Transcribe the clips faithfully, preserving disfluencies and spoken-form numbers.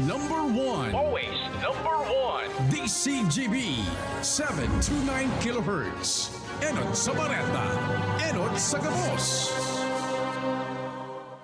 Number one. Always number one. D C G B, seven two nine kilohertz. Enot sa Bareta, enot sa gabos.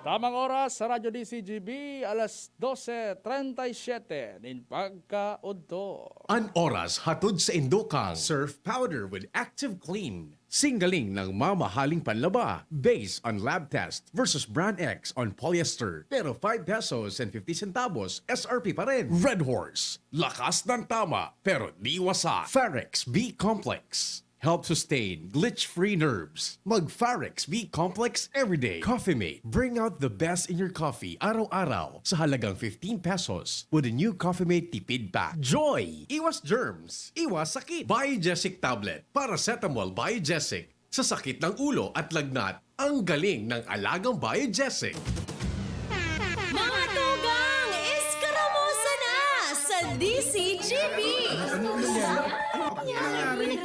Tamang oras sa Radyo D C G B, alas dose treinta y siete nin pagkaudto. An oras hatod sa indukang Surf Powder with Active Clean. Singgaling ng mamahaling panlaba based on lab test versus Brand X on polyester, pero five pesos and fifty centavos S R P pa rin. Red Horse, lakas ng tama, pero di wasa. Farex B Complex, help sustain glitch-free nerves. Mag Farex B Complex everyday. Coffee Mate, bring out the best in your coffee araw-araw sa halagang fifteen pesos with a new Coffee Mate Tipid Pack. Joy, iwas germs, iwas sakit. Biogesic Tablet, Paracetamol Biogesic, sa sakit ng ulo at lagnat, ang galing ng alagang Biogesic. Mga tugang, iskaramusa na sa D C G B! Ano nangyari?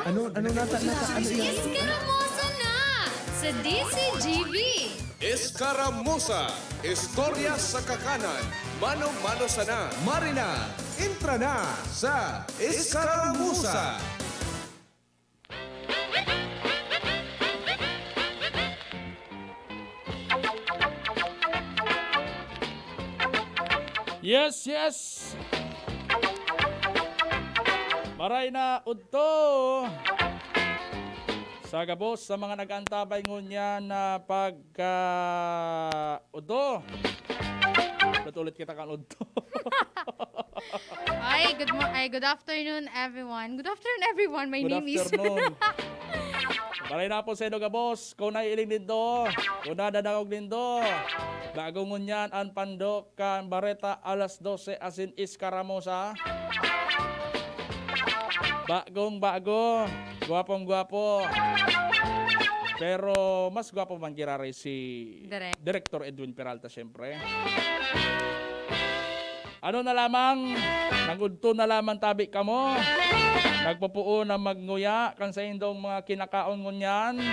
Ano, ano nata, nata, ano yan? Iskaramusa na sa D C G B! Escaramuza, istorya sa kakanan, mano-mano sana. Marina, entra na sa Escaramuza. Yes, yes! Maray na udto sa gabos sa mga nag-antabay ngunyan na pagka udto. Ulit-ulit kita kan udto. Ay, good mo- ay, good afternoon, everyone. Good afternoon, everyone. My Good name is afternoon. Maray na po sa inyo, gabos. Kung naiiling nindo, kung nadadangog nindo, bago ngunyan an pandok kan Bareta alas dose asin Iskaramusa. Bagong bago, gwapong gwapo. Pero mas gwapo man giraray si Direk. Director Edwin Peralta, siyempre. Ano na lamang, nangudto na lamang tabi kamo. Nagpupuon na magnguya kan saindong mga kinakaon ngunyan.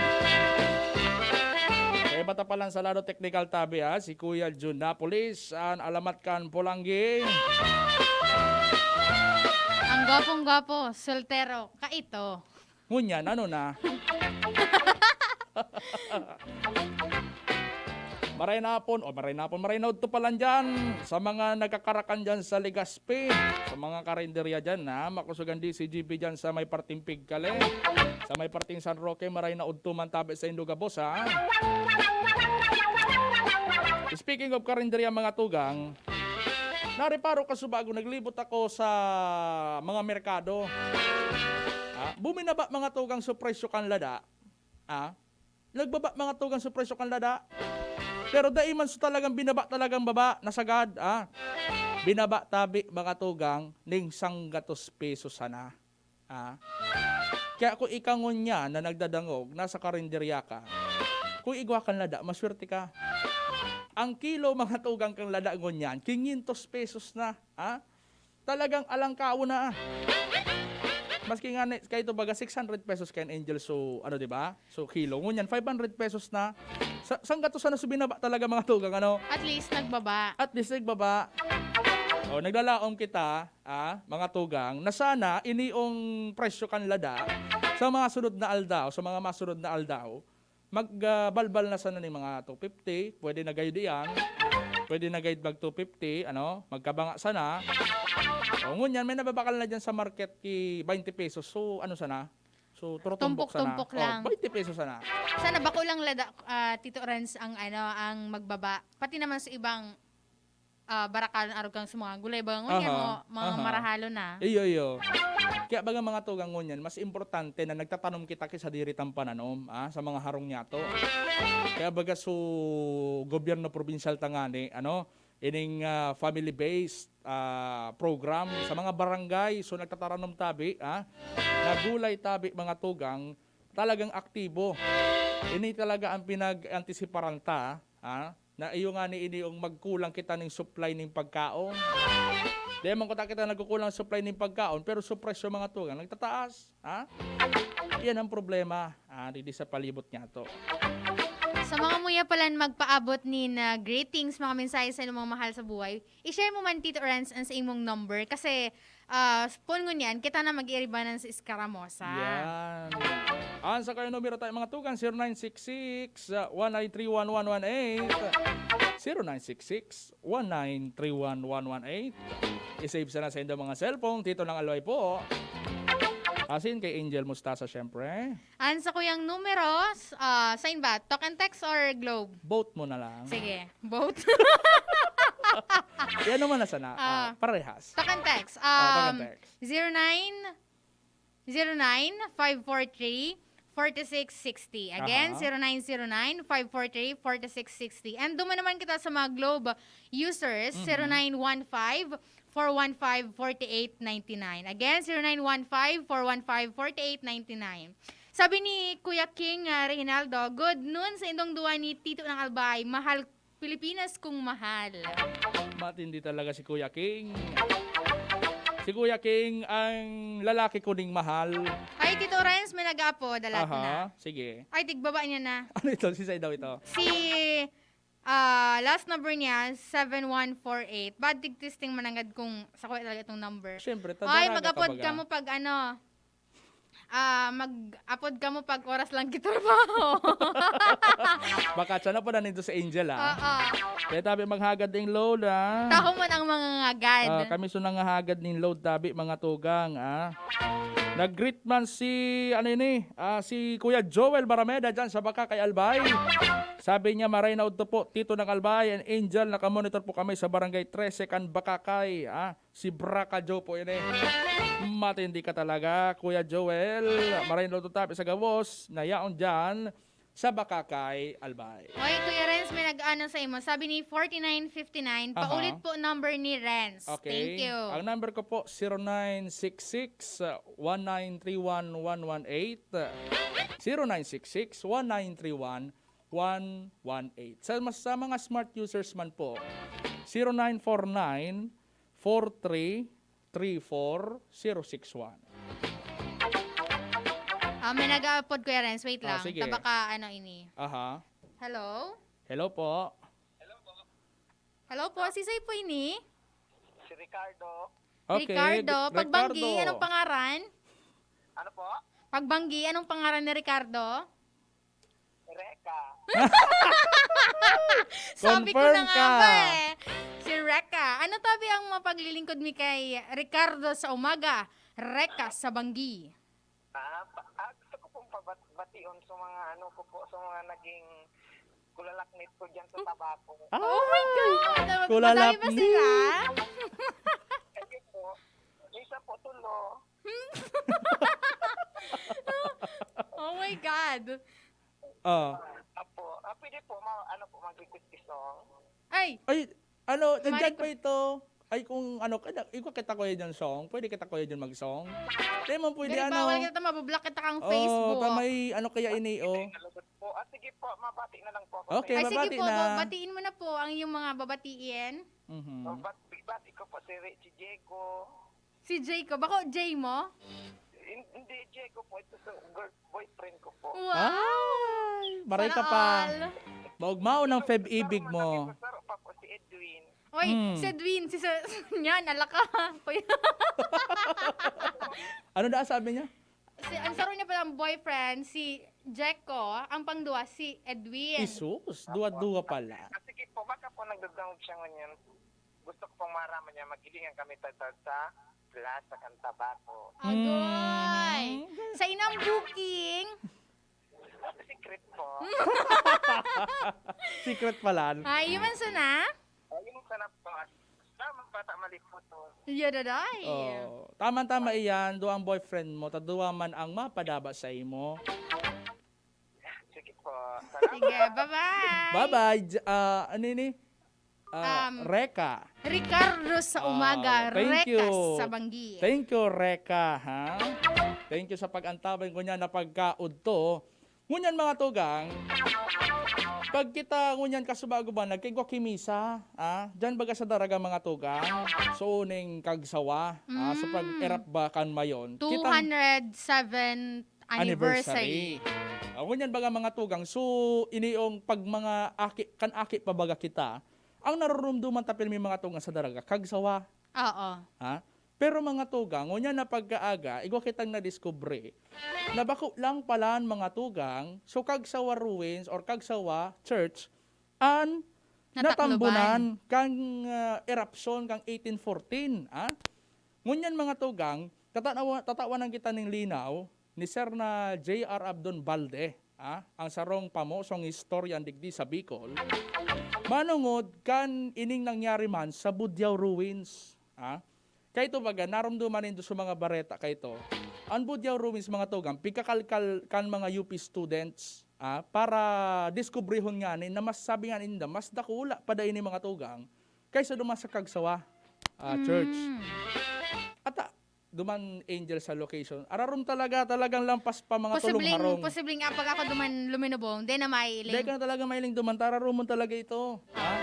Kaya bata pa lang sa lado teknikal tabi, ha, si Kuya Jun Napolis, an alamat kan Polanggi. Ang gwapong-gwapo, soltero, kaito. Ngunyan, ano na? Maray na hapon, o maray na hapon, maray na udto pa lang dyan sa mga nagkakarakan dyan sa Legazpi, sa mga karinderya dyan, ha? Makusog an D C G B dyan sa may parting Pigkale, sa may parting San Roque, maray na udto man tabi sa indo gabos, ha? Speaking of karinderya, mga tugang, nareparo ka subago, naglibot ako sa mga merkado. Ah, buminaba, mga tugang, sa presyo kan lada. Ah, nagbaba, mga tugang, sa presyo kan lada. Pero dai man sa talagang binaba, talagang baba, nasagad, ah. Binaba tabi, mga tugang, ning sanggatos pesos sana. Ah. Kaya kung ikaw ngunyan na nagdadangog, nasa karinderya ka, kung igwa kang lada, maswerte ka. Ang kilo, mga tugang, kang lada ngunyan, quinientos pesos na. Ah. Talagang alangkaon na. Maski nga ni, kaito baga six hundred pesos kan Angel, so ano, di ba? So kilo. Ngunyan, five hundred pesos na. Sa, sanggatos sana sa binaba talaga, mga tugang, ano? At least, nagbaba. At least nagbaba. O, naglalaom kita, ah, mga tugang, na sana iniong presyo kan lada sa mga sunod na aldaw, sa mga masunod na aldaw, magbalbal na sana ning mga two fifty, pwede na gayud iyan. Pwede na gayud mag two fifty, ano, magkabanga sana. O, ngunyan, may nababakal na dyan sa market ki twenty pesos. So, ano sana? So, turutumbok sana. Tumpok-tumpok lang. O, twenty pesos sana. Sana bako lang lada, ah, Tito Renz, ang ano, ang magbaba. Pati naman sa ibang ah, barakalon arog kang sa mga gulay, baga ngunyan Aha, mo, mga aha. Marahalon na. Iyo, iyo. Kaya baga, mga tugang, ngunyan, mas importante na nagtatanom kita ki sadiri tang pananom, ah, sa mga harong nyato. Kaya baga, so, gobyerno probinsyal tangani, ano, ining, ah, family-based, ah, program sa mga barangay. So, nagtataranom tabi, ah, na gulay tabi, mga tugang, talagang aktibo. Ini talaga ang pinag-antisiparan ta, ah, na iyo ngani ini yung magkulang kita ning supply ning pagkaon. Di man kuta kita nagkukulang supply ning pagkaon, pero so presyo, mga tugang, nagtataas, ha? Yan ang problema, ah, didi sa palibot nyato. Sa mga muya palan magpaabot nin, ah, greetings, mga mensahe sa inyong mga mahal sa buhay, i-share mo man, Tito Renz, ang sa imong number kasi, ah, poon ngunyan, kita na mag-iiribanan sa Escaramosa. Yan. Ang sa kayo numero tayo, mga tugang, zero nine six six, one nine three one one one eight. Zero nine six six, one nine three one one one eight. I-save sana sa inyong mga cellphone, Tito ng Alway po. Asin kay Angel Mustasa, syempre. Ang sa kuyang numero, s-, ah, sain ba? Talk and text or Globe? Both mo na lang. Sige, both. Yan naman na sana. Ah, Ah. parehas. Talk and text. Ah, talk and Um, text. zero nine, zero nine, five four three, forty-six sixty. Again, Aha. zero nine zero nine, five four three, forty-six sixty. And duman naman kita sa mga Globe users, Mhm. zero nine one five, four one five, forty-eight ninety-nine. Again, zero nine one five, four one five, forty-eight ninety-nine. Sabi ni Kuya King, ah, Reginaldo, "Good noon sa indong duwa ni Tito ng Albay. Mahal Pilipinas kong mahal." Matindi talaga si Kuya King. Si Kuya King, ang lalaki ko ning mahal. Ay, Tito Renz, may nag-aapod. Dalat Aha, na. sige. Ay, tigbaba niya na. Ano ito? Si Sai daw ito? Si, ah, last number niya, seven one four eight. Bad tig testing mananggad kung sa kuya talaga itong number. Siyempre, Ay, tadaraga ka mag-apod baga. ka mo pag ano, ah, mag-apod ka mo pag oras lang kitrabaho. Baka siya na po nandito sa Angel, ah. Oo. Kaya tabi maghagad ding load, ah. Taho man ang mga ngagad. Ah, kami so nangahagad ning load tabi, mga tugang, ah. Nag-greet man si, ano ini, ah, si Kuya Joel Barameda dyan sa Baka kay Albay. Sabi niya, "Maray na udto po, Tito ng Albay and Angel, nakamonitor po kami sa Barangay trese kan Bacacay, ah." Si Braka Joe po ini. Matindi ka talaga, Kuya Joel. Maray na udto tabi sa gabos na yaon dyan sa Bacacay, Albay. Oy, Kuya Renz, may nag-ano sa imo. Sabi ni forty-nine fifty-nine, Aha. paulit po number ni Renz. Okay. Thank you. Ang number ko po, zero nine six six, one nine three one one one eight. Zero nine six six, one nine three one one one eight. Sa mas, sa mga smart users man po, zero nine four nine, four three three four zero six one. Ah, may nag-aapod, Kuya Renz. Wait Ah, lang. sige. Tabaka, ano ini? Aha. Hello? Hello po. Hello po, si Sai po ini? Si Ricardo. Okay, Ricardo. Ricardo. Pagbanggi, anong pangaran? Ano po? Pagbanggi, anong pangaran ni Ricardo? Reka. Sabi ko Confirm na nga ka. ba eh. Si Reka. Ano tabi ang mapaglilingkod mi kay Ricardo sa umaga? Reka sa banggi. Ah, pa, ah, gusto ko pong pabat-, bation sa mga ano ko po, sa mga naging kulalaknit ko dyan sa tabako. Ah, Oh my God! Madami ba kulalaknit. sila? Ayun po. Yung isa po, tulo. Oh my God. Oh. Apo. Ah, pwede po, ma-, ano po, mag-request song? Ay! Ay, ano, nandiyan Mari ko pa ito. Ay, kung ano, kada, ikaw kita, Kuya John, song. Pwede kita, Kuya John, mag-song? Di mo pwede, Dali, ano? bawal kita, mabablock kita kang Oh, Facebook. ta may ano kaya ini, oh. Nalabot po. Ah, sige po, mabati na lang po ako. Okay, Ay, sige mabati po, na. batiin mo na po ang iyong mga babatiin. Mhm. Oh, bat-, bati ko po si Richie Diego. Si Jay ko. Bako, Jay mo? Hin-, hindi, Diego po. Ito sa girl, boyfriend ko po. Wow! Ay, maray Sana ka pa. all. Maugmaon ang Feb ibig mo. Saro pa po si Edwin. Oy, Hmm. si Edwin, si Sir, yan, alaka. Kuya. Ano na sabi niya? Si, ang saro niya palang boyfriend, si Jeko. Ang pangduwa, si Edwin. Isus, duwa-duwa pala. Ah, sige po, baka po nagdadangog siya ngunyan. Gusto ko pong maraman niya, maghilingan kami sa, sa, sa Plaza kan Tabaco. Agoy! Mm. Sa inang booking? Secret po. Secret pala. Ay, yun man sana? Ay, yun sana po. Tama, bata, mali po to. Yadaday. Oh, tama-tama iyan, duwa ang boyfriend mo, ta duwa man ang mapadaba sa imo. Sige po. Salamat. Sige, bye-bye. Bye-bye. J-, ah, ano ini? Ah, Um, Reka. Ricardo sa Ah, umaga, thank Reka you. sa banggi. Thank you, Reka, ha? Thank you sa pag-antabay ko niya na pagkaudto. Ngunyan, mga tugang, pag kita ngunyan kasubago ba, nagkaigwa ki misa, ah? Diyan baga sa Daraga, mga tugang, so ning kagsawa, ah? So pag Mm. erap ba kan mayon, kita two hundred seventh anniversary. Anniversary. Ah, ngunyan baga mga tugang, so, ini yung pag mga aki, kan aki pa baga kita, ang narurumduman ta pirmi mga tugang sa daraga, kagsawa. Oo. Ha? Pero mga tugang, ngunyan na pagkaaga, igwa kitang nadiskubre na bako lang palan mga tugang, so Kagsawa Ruins or Kagsawa Church, an Natakloban. Natambunan kan, ah, erupsyon kan eighteen fourteen, ah. Ngunyan, mga tugang, tatanawa-, tatawanan kita nin linaw ni Sir na J R Abdon Balde, ah, ang sarong pamosong historian digdi sa Bicol, manongod kan ining nangyari man sa Budyao Ruins, ah. Kaito baga, naromdoman nindo sa mga bareta kaito. Ang Budyao Ruins, mga tugang, pigkakalkal kan mga U P students, ah, para diskubrihon ngani na mas, sabi nga ninda, mas dakula pa daini, mga tugang, kaysa duman sa Kagsawa, ah, church. Mm. Ata, duman, Angel, sa location. Ararom talaga, talagang lampas pa mga tulong Posibleng, harong. posibleng apag ako duman luminubong, di na mailing. Di ka na talaga mailing duman, tararumon talaga ito. Ha?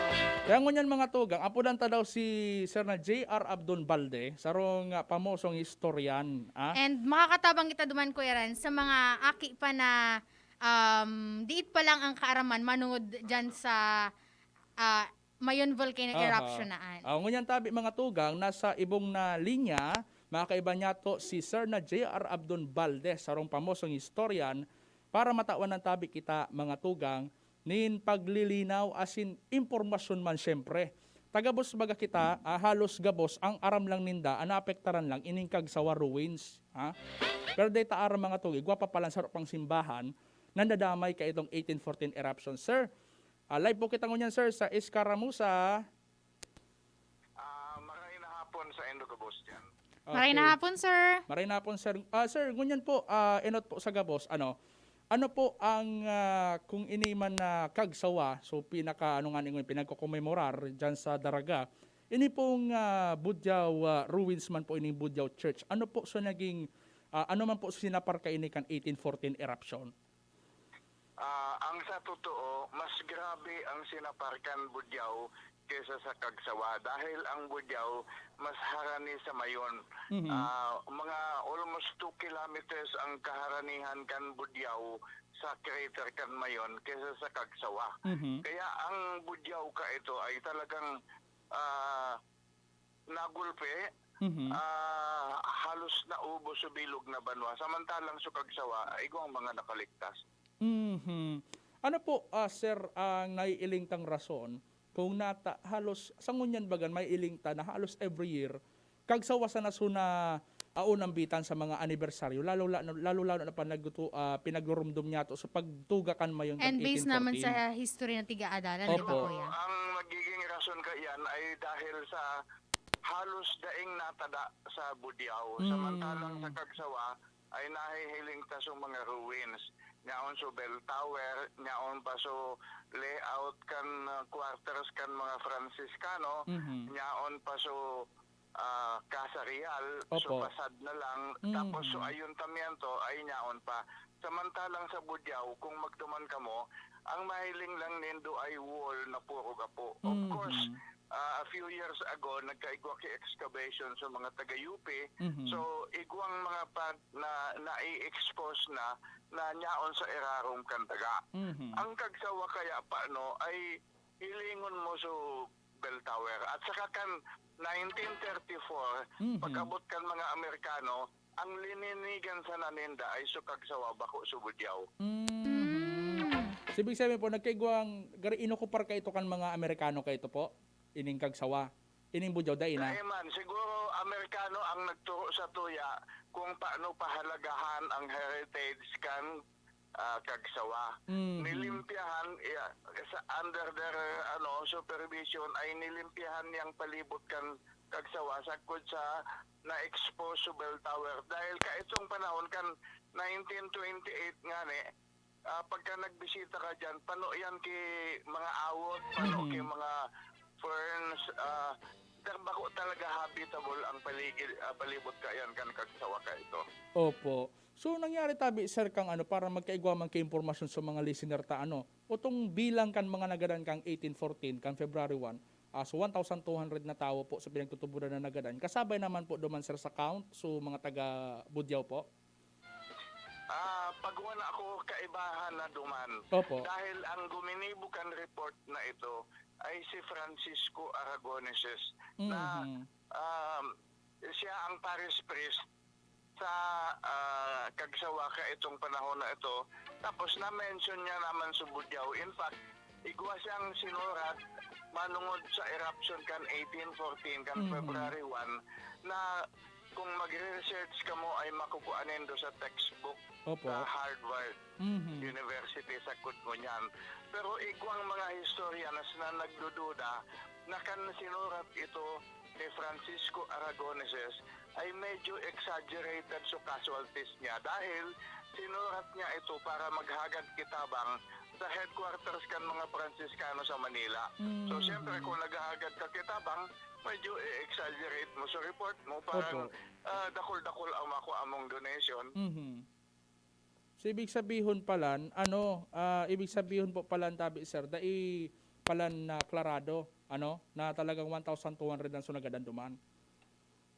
Kaya ngunyan, mga tugang, apodan ta daw si Sir na J R Abdon Balde, sarong, ah, pamosong historian, ah. And makakatabang kita duman, Kuya Ran, sa mga aki pa na, um, diit pa lang ang kaaraman manungod dyan sa, ah, Mayon volcanic Aha. eruption na an. Ah, ngunyan tabi, mga tugang, nasa ibong na linya, makakaiba niya to si Sir na J R Abdon Balde, sarong pamosong historian, para matawan ng tabi kita, mga tugang, nin paglilinaw asin impormasyon man siyempre. Tagabos baga kita, ah, halos gabos ang aram lang ninda, ang naapektaran lang ining Kagsawa Ruins, ha? Pero data aram, mga tugang, igwa pa palan saro pang simbahan, nandadamay ka itong eighteen fourteen eruption. Sir, ah, live po kita ngunyan, sir, sa Escaramuza. Ah, maray na hapon sa Indo Gabos dyan. Maray na Okay. hapon, sir. Maray na hapon, sir. Ah, sir, ngunyan po, ah, enot po sa gabos, ano, ano po ang, ah, kung ini man na Kagsawa, so pinaka, ano nga ningon, pinagkokomemorar dyan sa Daraga, ini pong, ah, Budyao, ah, ruins man po, ining Budyao Church, ano po so naging, ah, ano man po sinapar kaini kan eighteen fourteen eruption? Ah, ang sa totoo, mas grabe ang sinapar kan Budyao kaysa sa Kagsawa, dahil ang Budyao mas harani sa Mayon. Mhm. Ah, mga almost two kilometers ang kaharanihan kan Budyao sa crater kan Mayon kaysa sa Kagsawa. Mhm. Kaya ang Budyao kaito ay talagang, ah, nagulpi, Mhm. ah, halos naubos sa bilog na banwa. Samantalang sa Kagsawa, igwang mga nakaligtas. Mhm. Ano po, ah, sir, ang naiiling tang rason kung nata-, halos sa ngunyan bagan, may iling ta na halos every year, Kagsawa sana so na, ah, unambitan sa mga anibersaryo, lalo, lalo, lalo, lalo na pa nagtutu-, ah, pinagdurumdom niya to sa pagtuga kan Mayon kan And based naman eighteen fourteen. sa history na tiga-adalan, di ba, Opo. Kuya? Ang magiging rason kaiyan ay dahil sa halos daing natada sa Budyao. Mm. Samantalang sa Kagsawa ay nahihiling ta sa mga ruins. Nyaon sa bell tower, nyaon pa sa layout kan, ah, quarters kan mga Franciscano, Mhm. nyaon pa sa, ah, Casa Real, sa Opo. pasad na lang, Mm. tapos sa ayuntamiento ay nyaon pa. Samantalang sa Budyao, kung magduman kamo, ang mahiling lang nindo ay wall na puro gapo. Of Mhm. course, ah, a few years ago, nagkaigwa ki excavation sa mga taga-U P. Mhm. So, igwang mga part na nai-expose na, na nyaon sa irarom kan daga. Mhm. Ang Kagsawa kaya pa, no, ay hilingon mo sa bell tower. At saka kan nineteen thirty-four, Mhm. pag-abot kan mga Amerikano, ang lininigan sana ninda ay sa Kagsawa, bako sa Budyao. Mhm. Mm. So, ibig sabihin po, nagkaigwang, gari inokupar kaito kan mga Amerikano kaito po? Ining Kagsawa? Ining Budyao, dai na? Dai man. Siguro, Amerikano ang nagturo sa tuya kung paano pahalagahan ang heritage kan, ah, Kagsawa. Mhm. Nilimpyahan, iya, sa, under their, ano, supervision ay nilimpyahan niyang palibot kan Kagsawa sagkod sa na-expose sa bell tower. Dahil kaitong panahon kan nineteen twenty-eight ngani, ah, pagka nagbisita ka diyan, pano yan ki mga awot, pano Mhm. ki mga ferns, ah, ta-, bako talaga habitable ang paligid, ah, palibot kaiyan kan Kagsawa kaito. Opo. So, nangyari tabi, sir, kang ano, para magkaigwa man ki impormasyon sa mga listener ta, ano, utong bilang kan mga nagadan kang eighteen fourteen, kan February one, ah, so one thousand two hundred na tawo po sa pinagtutubodan na nagadan. Kasabay naman po duman, sir, sa count, so mga taga Budyao po? Ah, pag wala ako kaibahan na duman. Opo. Dahil ang guminibo kan report na ito ay si Francisco Aragoneses na, Mhm. um, siya ang parish priest sa, ah, Cagsawa kaitong panahon na ito. Tapos na-mention niya naman si Budiao. In fact, igwa siyang sinurat manungod sa eruption kan eighteen fourteen, kan Mhm. February one, na kung magre-research kamo ay makukuha nindo sa textbook Opo. sa Harvard Mhm. University, sagkod ngunyan. Pero igwang mga historians na nagdududa na kan sinurat ito ni Francisco Aragoneses ay medyo exaggerated so casualties niya dahil sinurat niya ito para maghagad kitabang sa headquarters kan mga Pransiskano sa Manila. So, Mhm. siyempre, kung naghahagad ka kitabang, medyo i-exaggerate mo sa report mo, parang, Opo. ah, dakul-dakul ang makuha mong donation. Mhm. So, ibig sabihon palan, ano, ah, ibig sabihon po palan tabi, sir, dai palan na klarado, ano, na talagang one thousand two hundred ang sunagan duman?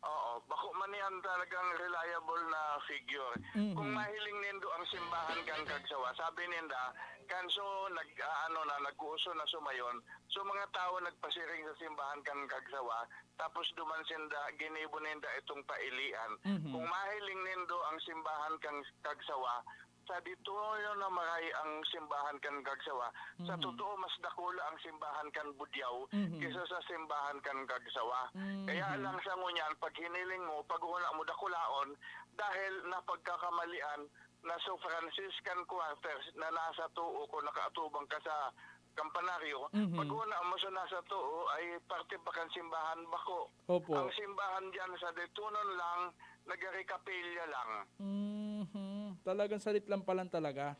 Oo, bako man yan talagang reliable na figure. Mhm. Kung mahiling nindo ang simbahan kan Cagsawa, sabi ninda, kanso nag-aano na, nag-uuso na sumayon, so mga tawo nagpasiring sa simbahan kan Cagsawa, tapos duman sinda, ginibo ninda itong pailian. Mhm. Kung mahiling nindo ang simbahan kan Cagsawa, sa dito yun na maray ang simbahan kan Cagsawa. Sa Mhm. totoo, mas dakula ang simbahan kan Budiao Mhm. kaysa sa simbahan kan Cagsawa. Mhm. Kaya lang sa ngunyan, pag hiniling mo, pag una mo dakulaon, dahil napagkakamalian na so Franciscan Quarters na nasa tuo kung nakaatubang ka sa Kampanaryo, Mhm. pag una mo sa nasa tuo ay parte pa kan simbahan, bako. Opo. Ang simbahan diyan sa Detonon lang, nagari kapilya lang. Mhm. Talagang sadit lang palan talaga.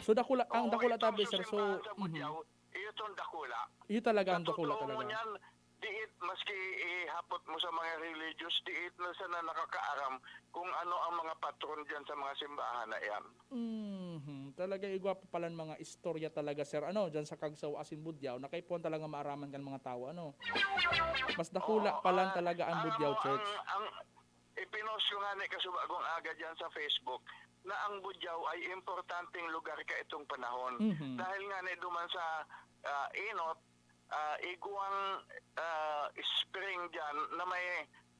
So, dakula, ang Oo, dakula itong tabi, sa sir. So, simbahan sa mhm. Budiao, iyo itong dakula. Iyo talaga ang Sa dakula totoo mo talaga. niyan, diit, maski ihapot mo sa mga religious, diit na sana nakakaaram kung ano ang mga patron diyan sa mga simbahan na iyan. Mhm. Talaga, igwa pa palan mga istorya talaga, sir, ano, diyan sa Cagsawa asin Budiao, na kaipuhan talaga maaraman kan mga tawo, ano. Mas dakula Oo, palan ah, talaga ang ang Budiao amo, ang, Church. ang ipinost ko nga ni kasubagong aga diyan sa Facebook na ang Budiao ay importanteng lugar kaitong panahon. Mhm. Dahil nga ni duman sa, ah, Inot, ah, igwang, ah, spring diyan na may,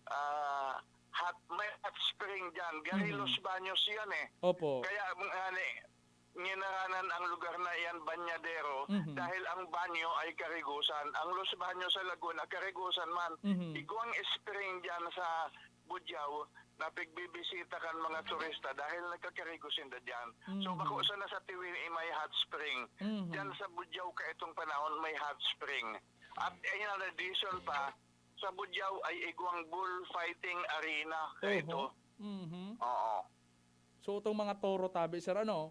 ah, hot, may hot spring diyan. Gari Mhm. Los Baños yan, eh. Opo. Kaya nga ni, nginaranan ang lugar na iyan Bañadero Mhm. dahil ang Banyo ay karigusan. Ang Los Baños sa Laguna, karigusan man. Mhm. Igwang spring diyan sa Budiao na pigbibisita kan mga turista dahil nagkakarigo sinda diyan. So, Mhm. bako sana sa Tiwi may hot spring. Mhm. Diyan sa Budiao kaitong panahon may hot spring. At in addition pa, sa Budiao ay igwang bullfighting arena kaito. Oho. Mhm. Oo. So, itong mga toro tabi, sir, ano?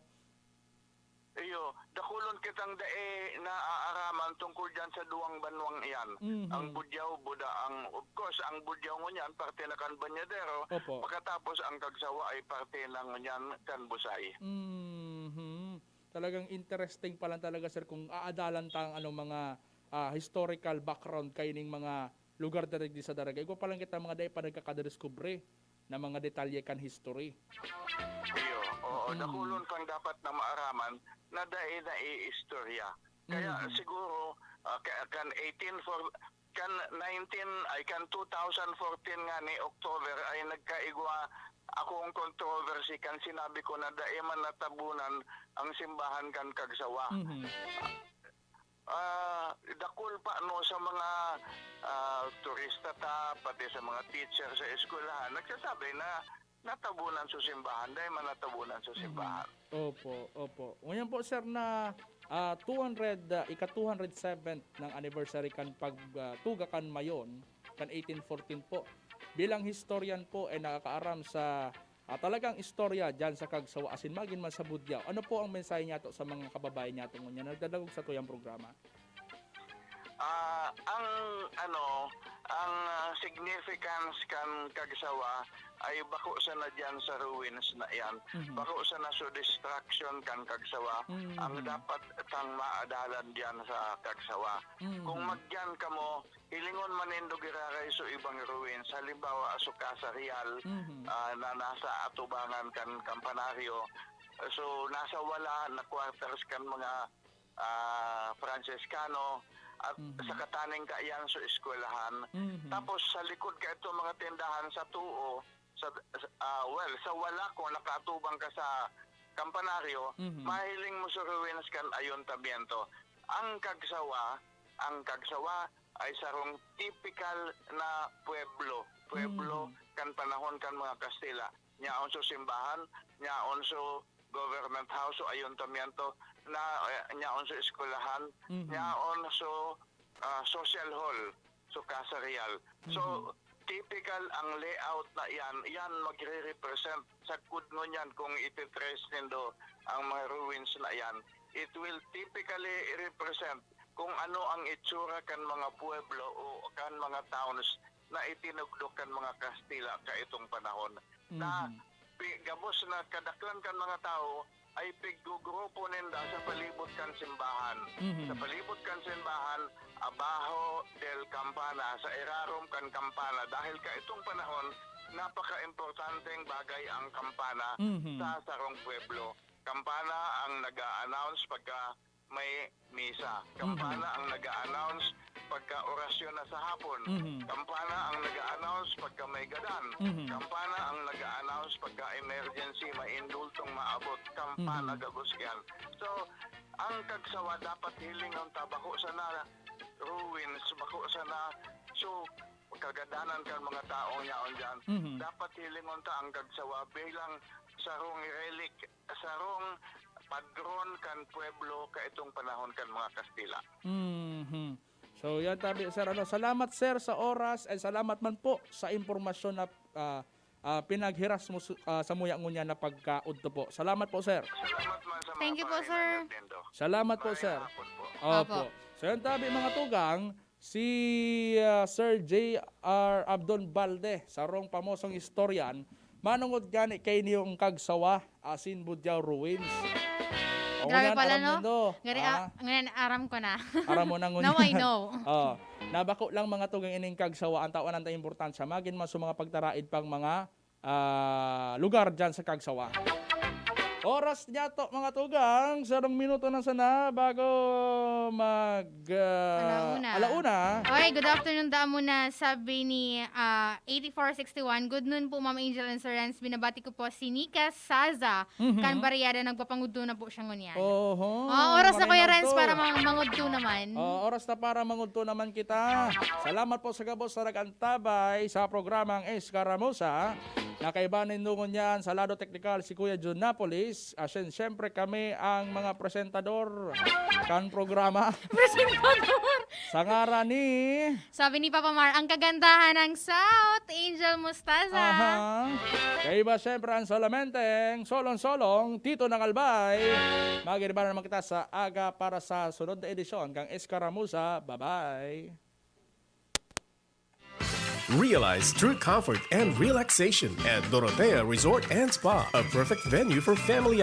Iyo, dakulon kitang dai naaaraman tungkol diyan sa duwang banwang iyan. Mhm. Ang Budiao, Buda, ang, of course, ang Budiao ngunyan, parte na kan Bañadero. Opo. Pagkatapos, ang Cagsawa ay parte na ngunyan kan Busay. Mhm. Talagang interesting pa lang talaga, sir, kung aadalan ta ang, ano, mga, ah, historical background kaining mga lugar diri sa Daraga. Igwa pa lang kita mga dai pa nagkakadiskubre na mga detalye kan history. Iyo, oo, Mm. dakulon pang dapat na maaraman na dai naiistorya. Kaya Mhm. siguro, ah, ka-, kan eighteen for-, kan nineteen, ay, kan two thousand fourteen nga ni October ay nagkaigwa akong controversy kan sinabi ko na dai man natabunan ang simbahan kan Cagsawa. Mhm. Ah, dakul pa, no, sa mga, ah, turista ta, pati sa mga teacher sa eskwelahan, nagsasabi na natabunan sa simbahan, dai man natabunan sa Mhm. simbahan. Opo, opo. Ngayon po, sir, na, ah, two hundred, ah, ika two hundred seventh ng anniversary kan pag, ah, tuga kan Mayon, kan eighteen fourteen po. Bilang historian po, eh, nakakaaram sa, ah, talagang istorya diyan sa Cagsawa, asin magin man sa Budiao. Ano po ang mensahe niyato sa mga kababayan niyato ngunyan na nagdadangog sa tuyang programa? Ah, ang, ano, ang, ah, significance kan Cagsawa ay bako sana diyan sa ruins na iyan. Mhm. Bako sana sa destruction kan Cagsawa. Mhm. Ang dapat tang maadalan diyan sa Cagsawa. Mhm. Kung magdiyan kamo, hilingon man nindo giraray so ibang ruins. Halimbawa, so Casa Real, Mhm. ah, na nasa atubangan kan Kampanaryo, So, nasa wala na quarters kan mga, ah, Franciscano at Mhm. sa kataning kaiyan so eskwelahan. Mhm. Tapos, sa likod ka itong mga tindahan sa tuo, sa, sa, ah, well, sa wala, kung nakaatubang ka sa kampanaryo, Mhm. mahiling mo sa ruins kan ayuntamiento. Ang Kagsawa, ang Kagsawa ay sarong tipikal na pueblo. Pueblo Mhm. kan panahon kan mga Kastila. Nyaon so simbahan, nyaon so government house, so ayuntamiento, na, eh, nyaon so eskwelahan, Mhm. nyaon so, ah, social hall, so Casa Real. So, Mhm. typical ang layout na yan, yan magre-represent sagkod ngunyan kung iti-trace nindo ang mga ruins na yan. It will typically represent kung ano ang itsura kan mga pueblo o kan mga towns na itinugdok kan mga Kastila kaitong panahon. Na Mhm. pi-, gabos na kadaklan kan mga tawo ay piggugrupo ninda sa palibot kan simbahan. Mhm. Sa palibot kan simbahan, abajo del campana, sa irarom kan kampana, dahil kaitong panahon, napaka-importanteng bagay ang kampana Mhm. sa sarong pueblo. Kampana ang nag-a-announce pagka may misa. Kampana Mhm. ang nag-a-announce pagka orasyon na sa hapon. Mhm. Kampana ang nag-a-announce pagka may gadan. Mhm. Kampana ang nag-a-announce pagka emergency, may indultong maabot. Kampana Mhm. gabos yan. So, ang Kagsawa dapat hilingon ta, bako sana ruins, bako sana, so, kagadanan kan mga taong yaon dyan. Mhm. Dapat hilingon ta ang Kagsawa bilang sarong relic, sarong padron kan pueblo kaitong panahon kan mga Kastila. Mhm. So, yan tabi, sir. Ano, salamat, sir, sa oras, and salamat man po sa impormasyon na, ah, ah, pinaghiras mo su-, ah, samuya ngunyan na pagkaudto po. Salamat po, sir. Salamat man sa mga Thank you po, sir. Pakikinig nindo. Salamat po, Maayong sir. hapon po. Opo. Opo. So, yan tabi, mga tugang, si, ah, Sir J R Abdon Balde, sarong pamosong historian, manongod gani kaini yung Kagsawa asin Budyao Ruins. O, Grabe ngunyan, pala, aram no? nindo, Ngari, ah, ah, ngunyan, aram ko na. aram mo na ngunyan. Now I know. Oh, nabako lang, mga tugang, ining Kagsawa, ang tawan ta importansya, magin man sa mga pagtaraid pang mga, ah, lugar dyan sa Kagsawa. Oras niya to, mga tugang, sarong minuto na sana bago mag, ah, Alauna. alauna. Oy, good afternoon, damo na. Sabi ni, ah, eighty-four sixty-one, "Good noon po, Ma'am Angel and Sir Renz. Binabati ko po si Nika Saza, Mhm. kan Barriada, nagpapangudto na po siya ngunyan." Oho, Oh, oras na, Kuya Renz, mangudto. para mang-, mangudto naman. Oh, oras na para mangudto naman kita. Salamat po sa gabos na nag-antabay sa programang Eskaramusa. Nakaiba nindo ngunyan sa lado teknikal si Kuya Jun Napoles. Asin, siyempre, kami ang mga presentador kan programa. Presentador! Sa ngaran ni Sabi ni Papa Mar, "Ang kagandahan ng South, Angel Mostaza." Aha. Kaiba, siyempre, ang solamenteng solong-solong Tito ng Albay. Mag-iba na naman kita sa aga para sa sunod na edisyon kang Eskaramusa. Bye-bye! Realize true comfort and relaxation at Dorotea Resort and Spa, a perfect venue for family